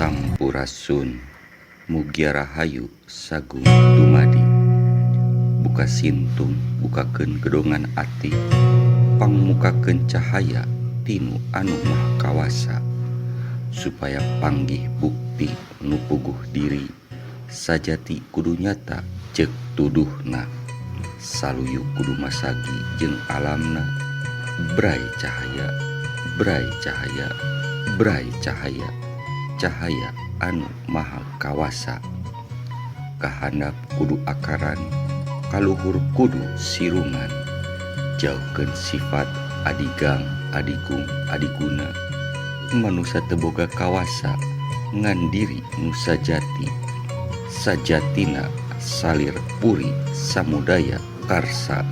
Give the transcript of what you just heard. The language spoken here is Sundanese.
Sampurasun, Mugia Rahayu Sagung Dumadi. Buka sintung, bukakeun gedongan ati, pangmukakeun cahaya tinu anu Maha Kawasa supaya panggih bukti nu puguh diri sajati kudu nyata ceuk tuduhna. Saluyu kudu masagi jeung alamna. Bray cahaya, bray cahaya, bray cahaya, cahaya anu Maha Kawasa. Kahandap kudu akaran, kaluhur kudu sirungan. Jauhkeun sifat adigang, adigung, adiguna. Manusa teu boga kawasa ngan diri nu sajati. Sajatina salir puri samudaya karsa.